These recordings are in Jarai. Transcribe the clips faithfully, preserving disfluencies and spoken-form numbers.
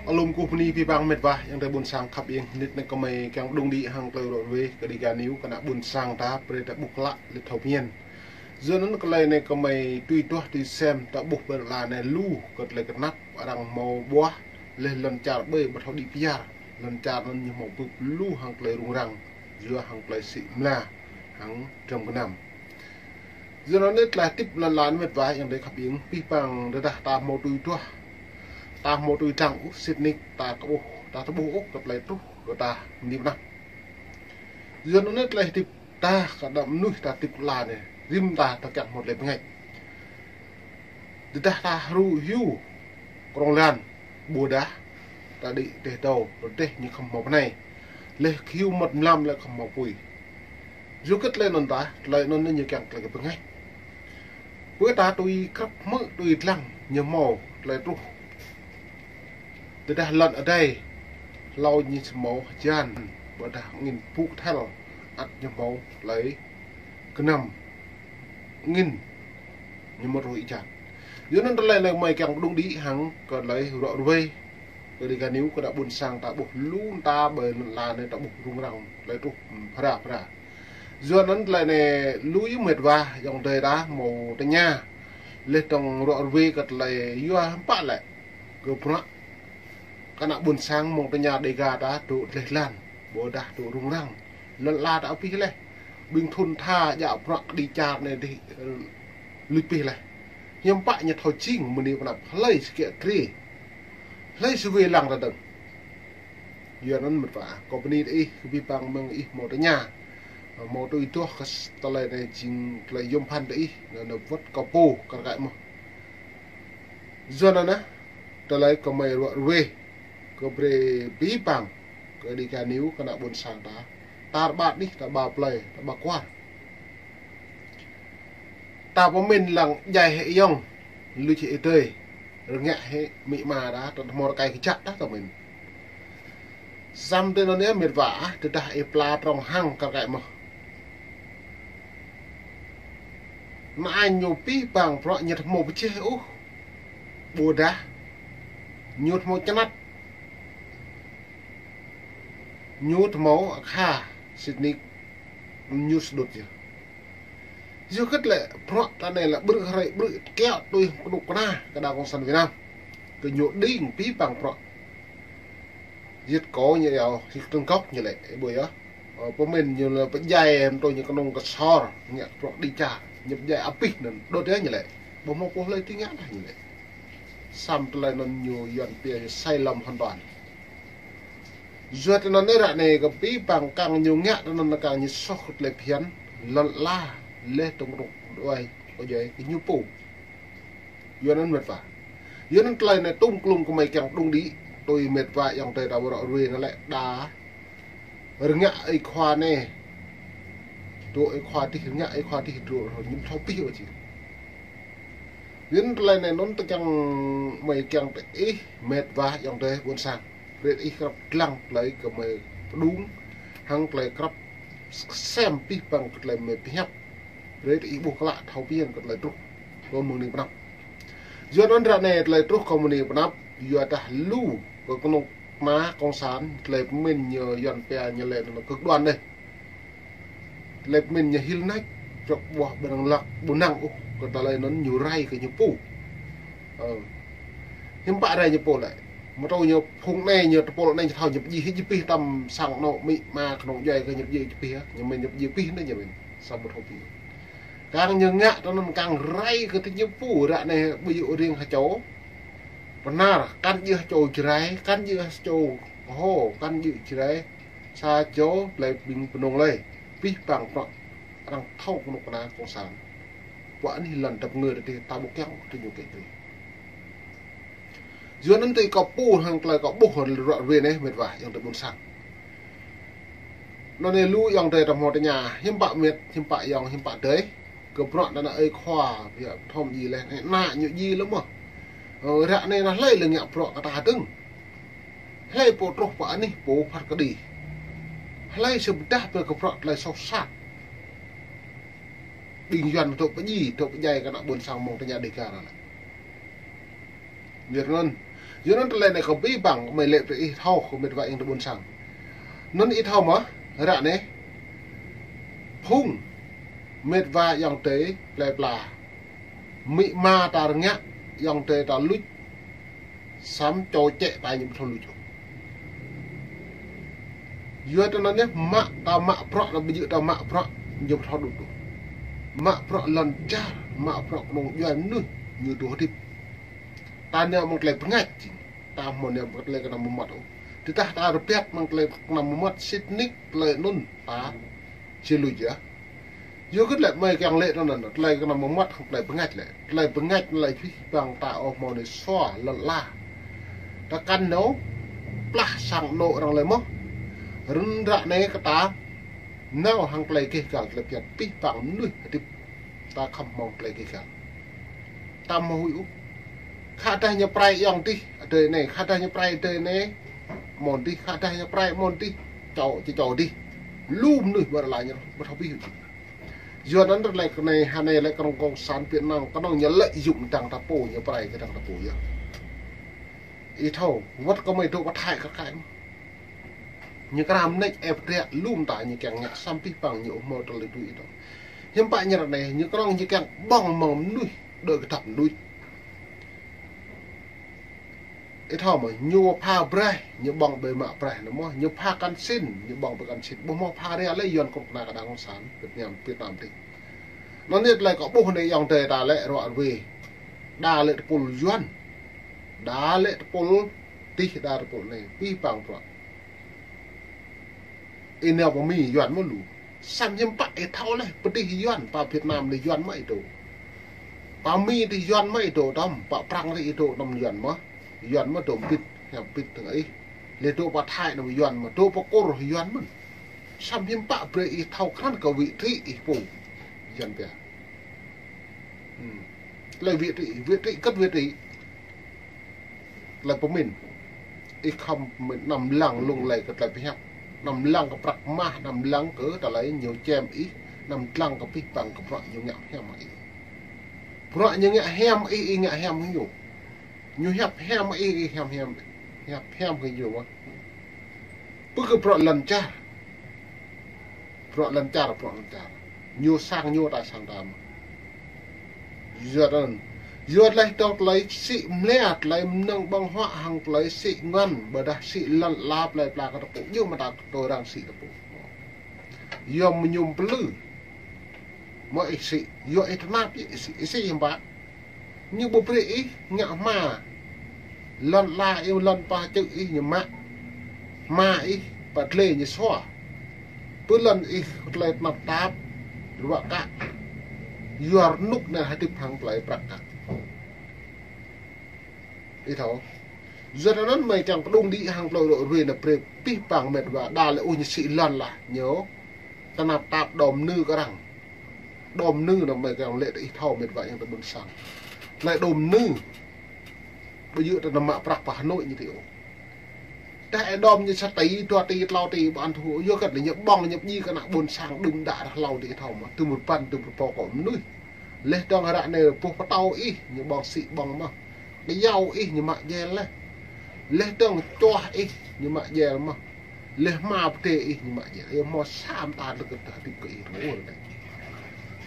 Alum kơkuh bơni abih bang mĕt wa, ayŏng adơi ƀuôn sang khăp ing, hnit anai gơmơi kiăng pơđung đĭ hăng tơlơi ră ruai kơ Dega News, kơ ană ƀuôn sang ta, brơi ta ƀuh klă, lĕ thâo phiăn. Yua anŭn tơlơi anai gơmơi tui duah tui sem, ta ƀuh ƀơi lŏn ala anai lu kơ tơlơi kơnăp, arăng hmâo ƀuah, lĕ lŏn čar ƀơi ƀu thâo đĭ pơyar, lŏn čar anŭn ñu hmâo bưp lu hăng tơlơi rŭng răng, yua hăng tơlơi sĭ mla, hăng dram gơnam. Yua anŭn anai tơlơi hơdip lŏn ala anai mĕt wa ayŏng adơi khăp ing, abih bang tơdah ta hmâo tui duah, ta hmâo tui dlăng ôh, sĭt nik ta kơ ƀuh, ta tơƀuh ôh kơ tơlơi truh kơ ta bơni pơnăp. Yua anŭn anai tơlơi hơdip ta kơ đah mơnuih ta hơdip lŏn ala anai, rĭm ta ta kiăng hmâo tơlơi bơngač. Tơdah ta hru hyu krong lan, ƀôdah ta đĭ rơdêh dâo, rơdêh ñu khŏm hmâo pơnai. Lĕ hyu mơmŏt mlam lĕ khŏm hmâo apui. Yua kơ tơlơi anŭn ta, tơlơi anŭn ñu kiăng tơlơi kơ bơngač. Pơ ta tui krăp hmư̆ tui dlăng ñu hmâo tơlơi truh. Tơdah lŏn adai, hlâo ñu hmâo hơjan, ƀôdah angin pŭk thel, ăt ñu hmâo tơlơi gơnam. Angin ñu mơ̆t ruh ih jat. Yua anŭn tơlơi anai gơmơi kiăng pơđung đĭ hăng kơ tơlơi ră ruai kơ Dega News, kơ ană ƀuôn sang ta ƀuh lu mơta ƀơi lŏn ala anai ta ƀuh rŭng răng tơlơi truh, ừm, phara phara. Yua anŭn tơlơi anai lu yơh mĕt wa ayŏng adơi ta hmâo tơña. Lĕ tơ̆ng ră ruai kơ tơlơi yua hơmpă lĕ kơ bruă kơ ană ƀuôn sang mơ̆ng tơña Dega ta dŏ dleh dlan, ƀôdah dŏ rŭng răng. Lŏn ala ta abih laih. Ƀing thŭn tha djă bruă kơđi čar anai dih, ơ, luč abih laih. Hiư̆m pă ñu thâo jing bơni pơnăp hlơi sơkiă kriê. Hlơi sơwê lăng ta dơ̆ng. Yua anŭn mĕt wa, kơ bơni tơ ih, kơ abih bang mơ̆ng ih hmâo tơña. Hmâo tui duah kơ s-, tơlơi anai jing tơlơi yôm phăn tơ ih, anŭn anai wơ̆t kơ pô, kar kaĭ mơ̆n. Yua anŭn anai, tơlơi gơmơi ră ruai, kơ brơi abih bang, kơ Dega News, kơ ană ƀuôn sang ta. Tar ƀar anih, ta ba plơi, ta ba kwar. Ta pơmĭn lăng djai hĭ ayŏng, luč hĭ adơi, rơngiă hĭ amĭ ama ta, ta hmâo rơkơi kơjăp ta pơmĭn. Samơ̆ tui anŭn yơh mĕt wa ah, tơdah ih pla trong hăng kar kaĭ mơ̆n. Anai ñu abih bang bruă ñu ƀu hmâo pơjeh ôh. Ƀôdah ñu ƀu hmâo čơnăt. Ñu ƀu hmâo akha, sĭt nik ñu sơđŭt yơh. Yua kơ tơlơi bruă ta anai lĕ ƀrư̆ hrơi ƀrư̆ kiaŏ tui kơnuk kơna kơ đảng cộng sản Việt Nam. Kơ ñu đing abih bang bruă. Yơh kơ ñu yơh, yơh tơ̆ng gŏk ñu lĕ, ih ƀuh yơh. Ơ, pơmĭn ñu lĕ pơdjai hăng tui ñu kơnung kơsor, ngă bruă kơđi čar, ñu pơdjai abih anŭn, đôč yơh ñu lĕ. Ƀu hmâo pô hlơi tui ngă dah ñu lĕ. Samơ̆ tơlơi anŭn ñu Yuan pia ñu sai lầm hoàn toàn. Yua tui anŭn anai ră anai kơ abih bang kiăng ñu ngă tui anŭn kiăng ñu soh kơ tơlơi phiăn, lŏn ala, lĕ tơ̆ng rŭk đuaĭ, kơ djai kơ ñu pô. Yua anŭn mĕt wa. Yua anŭn tơlơi anai tŭm klŭm gơmơi kiăng pơđung đĭ, tui mĕt wa ayŏng adơi ta ră ruai anai lĕ đa. Rơngiă ơi khua anai. Dŏ ơi khua dih, rơngiă ơi khua dih dŏ, ñu ƀu thâo abih ôh či. Yua anŭn tơlơi anai anŭn ta kiăng gơmơi kiăng tơ ih, mĕt wa ayŏng adơi ƀuôn sang. Brơi ih krăp lăng tơlơi gơmơi pơđung, hăng tơlơi krăp sem abih bang kơ tơlơi gơmơi pơhiăp. Brơi ih ƀuh klă thâo phiăn kơ tơlơi truh kơ mơ̆ng bơni pơnăp. Yua anŭn ră anai tơlơi truh kơ mơ̆ng bơni pơnăp, yua dah lu kơ kơnuk kơna cộng sản, tơlơi pơmĭn ñu Yuan pia ñu lĕ anŭn cực đoan anai. Tơlơi pơmĭn ñu hil nač, čŏk ƀuah ƀơ̆ng lăk ƀu năng ôh, kơ tơlơi anŭn ñu rai kơ ñu pô. Ơ. Hiư̆m pă rai ñu pô lĕ. Mơtô ñu phung anai ñu tơpul anai ñu thâo ñu pơdjai hĭ abih tơm sang anŏ amĭ ama kơnung djuai kơ ñu pơdjai abih yơh. Ñu mĭn ñu pơdjai abih anai ñu mĭn. Samơ̆ thâo abih. Kiăng ñu ngă tui anŭn kiăng rai kơ tơ ñu pô ră anai ƀu djơ̆ rĭng hơčâo. Pơnar, kăn djơ̆ hơčâo Jrai, kăn djơ̆ hơčâo Hô, kăn djơ̆ Jrai. Sa čô tơlơi ƀing pơnung lơi, abih bang bruă arăng thâo kơnuk kơna cộng sản. Bruă anih lŏn dăp ngơ tơ dih ta ƀu kiăng tơ ñu kĕ tui. Yua anŭn tui kơ pô hăng tơlơi kơ ƀuh ră ruai anai mĕt wa ayŏng adơi ƀuôn sang. Anŭn anai lu ayŏng adơi ta hmâo tơña, hiư̆m pă mĕt, hiư̆m pă ayŏng, hiư̆m pă adơi. Kơ bruă anŭn anai ơi khua, biă thom djai leh, anai ană ñu djai leh mơ̆n. Ơ, ră anai anai hlơi lĕ ngă bruă kơ ta dơ̆ng. Hlơi pô truh pơ anih pô phat kơđi. Hlơi sĭ pơdah pơ kơ bruă tơlơi soh sat. Ƀing Yuan dŏ pơdjai, dŏ pơdjai kơ ană ƀuôn sang mơ̆ng tơña Dega anai. Yua anŭn. Yua anŭn tơlơi anai kâo ƀing ƀing mơi lĕ brơi ih thâo kơ mĕt wa ayŏng adơi ƀôn sang. Anŭn ih thâo mơ̆, ră anai phung mĕt wa ayŏng adơi plơi pla, amĭ ama ta rơngiă, ayŏng adơi ta luč, samơ̆ čô čĕ ta ñu ƀu thâo luč ôh. Yua tơ anŭn yơh, mă ta mă bruă, anăm ƀu djơ̆ ta mă bruă ñu ƀu thâo đôč ôh. Mă bruă lŏn čar, mă bruă kơnung djuai mơnuih ñu dŏ hơdip. Ta nao mơ̆ng tơlơi bơngač jing, ta hmâo nao mơ̆ng tơlơi kơnăm mơmŏt ôh. Tơdah ta rơbat mơ̆ng tơlơi kơnăm mơmŏt sĭt nik tơlơi anŭn ta či luč yơh. Yua kơ tơlơi mơi kiăng lĕ tơ anŭn, tơlơi kơnăm mơmŏt hăng tơlơi bơngač lĕ. Tơlơi bơngač lĕ abih bang ta ôh hmâo nao sua lŏn ala. Ta kăn nao plah sang anŏ arăng lơi mơ̆n. Run ră anai kơ ta nao hăng tơlơi gêh gal, tơlơi phiăn, abih bang mơnuih hơdip ta khŏm hmâo tơlơi gêh gal. Ta hmâo huĭ ôh. Khă dah ñu prai ayŏng adih adơi anai, khă dah ñu prai adơi anai amôn adih, khă dah ñu prai amôn adih, čô, či čô adih. Lu mơnuih ƀơi lŏn ala ñu ƀu thâo abih ôh. Yua anŭn tơlơi kơ anai, hă anai lĕ kơnơ̆ng cộng sản Việt Nam, kơnơ̆ng ñu lợi dụng dăng ta pô, ñu prai kơ dăng ta pô yơh. Ih thâo, wơ̆t kơ mơi dŏ pơ Thái kơ kaĭ. Ñu kram nĕč ĕp rĕk lŏm ta ñu kiăng ngă samơ̆ abih bang ñu ƀu hmâo tơlơi tui ih thâo. Hiư̆m pă ñu ră anai, ñu kơnơ̆ng ñu kiăng ƀơ̆ng mơ̆ng mơnuih, đuaĭ kơ dăp mơnuih. Ih thâo mơ̆, ñu pha braih, ñu ƀơ̆ng ƀơi mă braih anŭn mơ̆n, ñu pha kăn sin, ñu ƀơ̆ng ƀơi kăn sin. Ƀu hmâo pha ria lĕ Yuan kơnuk kơna kơ đảng cộng sản Việt Nam, Việt Nam adih. Anŭn yơh tơlơi kâo ƀuh anai ayŏng adơi ta lĕ ruă rơwe. Đa lĕ tơpul Yuan. Đa lĕ tơpul adih, đa tơpul anai. Abih bang bruă. Ih nao pơ Mi Yuan mơ̆ lu. Samơ̆ hiư̆m pă ih thâo lĕ, pơ adih Yuan, pơ Việt Nam lĕ Yuan mơ̆ ih dŏ. Pơ Mi adih Yuan mơ̆ ih dŏ tơm, pơ Prăng adih ih dŏ tơm Yuan mơ̆. Yuan mơ̆ dŏ ƀit, hiam ƀit tơngah ih. Lĕ dŏ pơ Thái anŭn Yuan mơ̆, dŏ pơ Kur Yuan mơ̆n. Samơ̆ hiư̆m pă brơi ih thâo krăn kơ vị trí ih pô. Yuan pia. Hmm. Tơlơi vị trí, vị trí, kơ̆t vị trí. Tơlơi pơmĭn. Ih khŏm pơmĭn anăm lăng lông lĕ kơ tơlơi pơhiăp. Anăm lăng kơ prăk mah, anăm lăng kơ tơlơi ñu čem ih, anăm lăng kơ abih bang kơ bruă ñu ngă hiam ih. Bruă ñu ngă hiam ih, ih ngă hiam ñu. Ñu hiăp hiam ih, ih hiăp hiam, hiăp hiam kơ ñu mơ̆n. Pơ kơ bruă lŏn čar. Bruă lŏn čar, bruă lŏn čar. Ñu sang ñu, ta sang ta mơ̆n. Yua anŭn. Yua tơlơi tŏ tơlơi sĭ mlĕ, tơlơi mơnơ̆ng ƀơ̆ng huă hăng tơlơi sĭ ngăn, ƀôdah sĭ lŏn ala plơi pla kơ ta pô. Yua mơ̆ ta tui arăng sĭ ta pô. Yua mơ̆ ñu plư. Mơ̆ ih sĭ, yua ih tơnap, ih sĭ, ih sĭ hiư̆m pă. Ñu ƀu brơi ih ngă hma. Lŏn ala ih, lŏn pă čư̆ ih ñu mă. Hma ih pă glai ñu sua. Pơ lŏn ih tơlơi tơnap tap, ruă kă. Yua rơnŭk anai hơdip hăng tơlơi prăk kă. Ih thâo. Yua anŭn mơi kiăng pơdŏng đĭ hăng tơlơi ruă rơwe anai brơi abih bang mĕt wa đa lĕ ôh ñu sĭ lŏn ala ñu. Tơnap tap đom nư kơ arăng. Đom nư anŭn mơi kiăng lĕ tơ ih thâo mĕt wa ayŏng adơi ƀôn sang. Tơlơi đom nư. Ƀu djơ̆ tơ anăm mă prăk pơ Hà Nội ñu tơ ôh. Tơdah ih đom ñu sa tỉ, dua tỉ, klâo tỉ, ƀu ăn thâo ôh, yua kơ tơlơi ñu ƀơ̆ng ñu pơdjai kơ ană ƀôn sang đưm đă ră hlâo tơ ih thâo mơ̆n. Tơmơ̆ păn, tơmơ̆ pô kơ mơnuih. Leh dơ̆ng ră anai boh pơtâo ih, ñu ƀơ̆ng sĭ ƀơ̆ng mơ̆n. Kơyâo ih ñu mă djel leh. Leh dơ̆ng čuah ih ñu mă djel mơ̆n. Leh hma pơdai ih ñu mă djel. Yua hmâo sa mơta lơkơt tơhơdip kơ ih rơngot anai.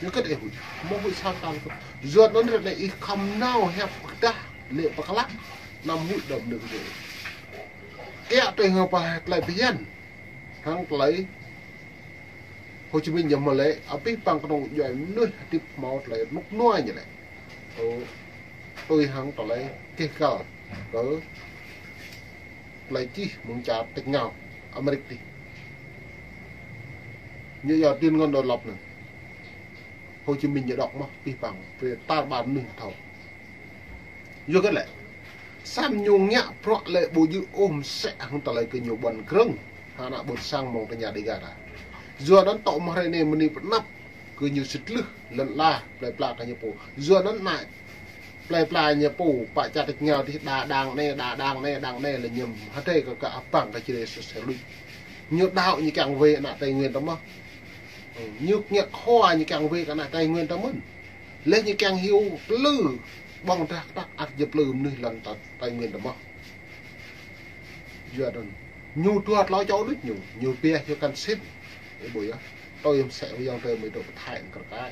Yua kơ ih huĭ. Hmâo huĭ sa mơta lơkơt. Yua anŭn ră anai ih khŏm nao hiăp pơkơdah lĕ pơklă. Anăm huĭ đom nư kơ ih. Kiăng tui hăng pơh-, tơlơi phiăn. Hăng tơlơi Hồ Chí Minh ñu mơ̆ lĕ, abih bang kơnung djuai mơnuih hơdip hmâo tơlơi rơnŭk rơnua ñu lĕ. Ơ, tui hăng tơlơi gêh gal kơ tơlơi čih mơ̆ng čar tač rơngiao Amerik adih. Ñu yua tuyên ngôn độc lập anŭn. Hồ Chí Minh ñu đŏk mơ̆n, abih bang, brơi tar ƀar mơnuih thâo. Yua kơ lĕ, samơ̆ ñu ngă bruă lĕ ƀu djơ̆ ôh mơsĕ hăng tơlơi kơ ñu ƀuăn krơ̆ng hăng ană ƀôn sang mơ̆ng tơña Dega ta. Yua anŭn tŏ mơ̆ hrơi anai mơni pơanăp kơ ñu sĭt lưh lŏn ala plơi pla kơ ñu pô. Yua anŭn ană plơi pla ñu pô, pă čar tač rơngiao adih đa đang anai, đa đang anai, đang anai lĕ ñu hơdai kơ kơ abang kơ čơđai sơsel luč. Ñu đaŏ ñu kiăng wai ană Tây Nguyên ta mơ̆n. Ñu ngă khua ñu kiăng wai kơ ană Tây Nguyên ta mơ̆n. Leh ñu kiăng hyu plư, ƀơ̆ng drah kơtăk ăt ñu plư mơnuih lŏn ta-, Tây Nguyên ta mơ̆n. Yua anŭn. Ñu dua tlâo čô đôč ñu, ñu pia hiu kăn sĭt. Ih ƀuh yơh. Tui yơh mơsĕ yŏng tơi mơi dŏ pơthai kơ kai.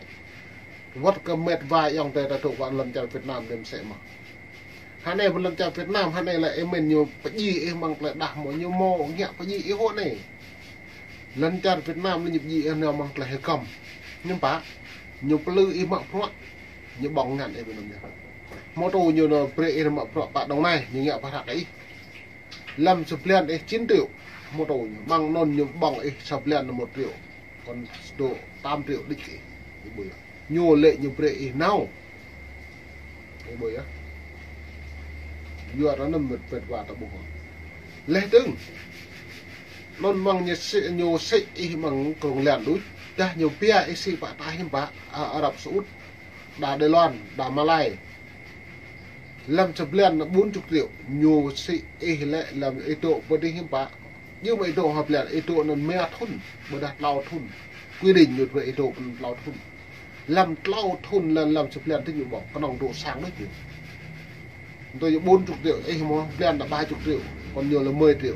Wăt kơ met wa yŏng tơi ta dŏ wă lŏn čar Việt Nam đêm mơsĕ mơ̆. Hơnai ƀơi lŏn čar Việt Nam, hơnai lĕ ih mĭn ñu pơdjai ih mơ̆ng tơlơi đah mơ̆ ñu mơ̆ ngă pơdjai ih hŏ anai. Lŏn čar Việt Nam lĕ ñu pơdjai ih nao mơ̆ng tơlơi hơkăm. Ñu pă, ñu plư ih mă bruă, ñu ƀơ̆ng ngăn ih ƀơi anŭn yơh. Mơ̆ tui ñu nao brơi ih mă bruă pă Đồng Nai, ñu ngă pơhrăk ih. Lăm sa blan ih chín triệu, mơ̆ tui ñu, mơ̆ng anŭn ñu ƀơ̆ng ih sa blan một triệu. Kŏn dŏ tám triệu đôč ih. Ih ƀuh yơh. Ñu lĕ ñu brơi ih nao. Ih ƀuh yơh. Yua anŭn met met wa ta ƀuh. Leh dơ̆ng. Anŭn mơ̆ng ñu sĭ, ñu sĭ ih mơ̆ng krông lan đôč. Dah ñu pia ih sĭ pă ta hiư̆m pă, a, Arab Saudi. Đa Đài Loan, đa Malai. Lăm sa blan anŭn bốn chục triệu, ñu sĭ ih lĕ lăm ih dŏ pơ dih hiư̆m pă. Ñu mă ih dŏ ha blan, ih dŏ anŭn mia thŭn, ƀôdah tlâo thŭn. Quy định ñu brơi ih dŏ anŭn tlâo thŭn. Lăm tlâo thŭn lăm, lăm sa blan tơ ñu ƀơ̆ng, kơnơ̆ng dŏ sang đôč ñu. Tui ñu bốn chục triệu, ih mơ̆ blan đa ba chục triệu, kŏn ñu lĕ mười triệu.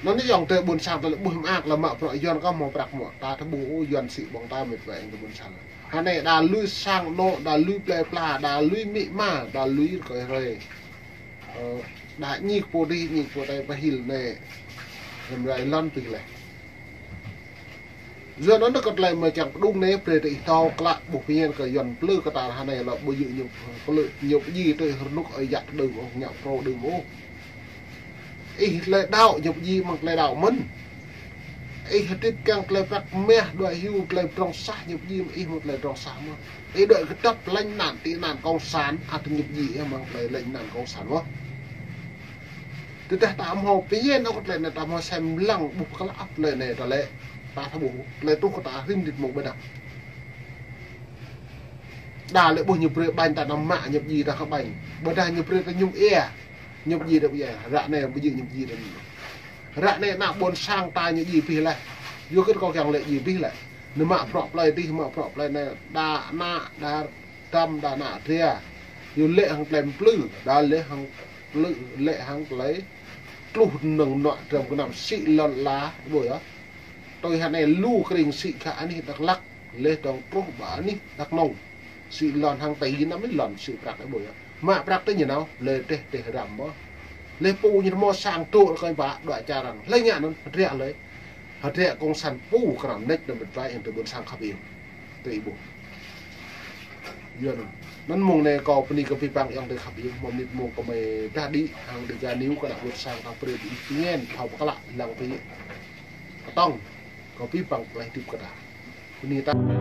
Anŭn yơh yŏng tơi ƀôn sang tơlơi ƀuh mơak lăm mă bruă Yuan kơ mơ̆ prăk mơ̆, ta tơ ƀuh ôh Yuan sĭ ƀơ̆ng ta met wa ih tơ ƀôn sang. Hơnai đa lui sang anŏ, đa lui plơi pla, đa lui amĭ ama, đa lui rơkơi hrơi. Ơ, đa ñik pô dih, ñik pô tơi pơhil anai. Lăm rai lŏn pih leh. Yua anŭn kơ tơlơi mơi kiăng pơđung anai, brơi tơ ih thâo klă ƀuh pơñen kơ Yuan plư kơ ta hơnai lŏ ƀu djơ̆ ñu plư, ñu pơdjai tui hơnŭk ơi yă đưm ôh, ngă pro đưm ôh. Ih tơlơi đaŏ ñu pơdjai mơ̆ng tơlơi đaŏ mơ̆n. Ih hơdip kiăng tơlơi prăk mah đuaĭ hyu tơlơi pơdrŏng sah ñu pơdjai mơ̆ ih mơ̆ng tơlơi pơdrŏng sah mơ̆n. Ih đuaĭ kơdŏp lĕ anăn tị nạn cộng sản, ăt ñu pơdjai ih mơ̆ng tơlơi lĕ anăn cộng sản mơ̆n. Tơdah ta hmâo pơñen ôh tơlơi anai ta hmâo sem lăng ƀuh pơklă ăp tơlơi anai ta lĕ. Ta thâo ƀuh tơlơi truh kơ ta rĭm rit mông ƀơi anăp. Đa lĕ ƀuh ñu brơi ƀañ ta anăm mă ñu pơdjai ta kơ ƀañ. Ƀôdah ñu brơi ta mơñum ia. Ñu pơdjai ta ƀu ia. Ră anai ƀu djơ̆ ñu pơdjai ta mơñum. Ră anai ană ƀôn sang ta ñu pơdjai pih leh. Yua kơ kâo kiăng lĕ pơdjai pih leh. Ñu mă bruă plơi dih, mă bruă plơi anai. Đa ană, đa tăm, đa ană dra. Ñu lĕ hăng tơlơi plư. Đa lĕ hăng plư, lĕ hăng tơlơi tluh nơ̆ng nua dram gơnam sĭ lŏn la, ƀuh yơh. Tui hơnai lu kring sĭ kơ anih Dak Lak, leh dong truh ƀơi anih Dak Nông. Sĭ lŏn hăng tơ anăm lĕ lŏn sĭ prăk ƀuh yơh. Mă prăk tơ ñu nao, lĕ teh teh ram mơ̆. Leh pô ñu hmâo sang dŏ rơkơi pă, đuaĭ čar arăng. Leh ngă anŭn, hơdră leh. Hơdră cộng sản pô kram nĕč đăm met wa ih tơ ƀôn sang khăp iâu. Tơ ih ƀuh. Yua anŭn. Anŭn mông anai kâo bơni kơ abih bang yŏng tơi khăp iâu, mơ̆ng mơnit mông kơ mơi dah đĭ, hăng Dega News kơ ană ƀôn sang ta brơi ƀing ih pơñen, thâo pơklă lăng pơyơr. Kơtŏng, kơ abih bang tơlơi hơdip kơ ta. Bơni ta.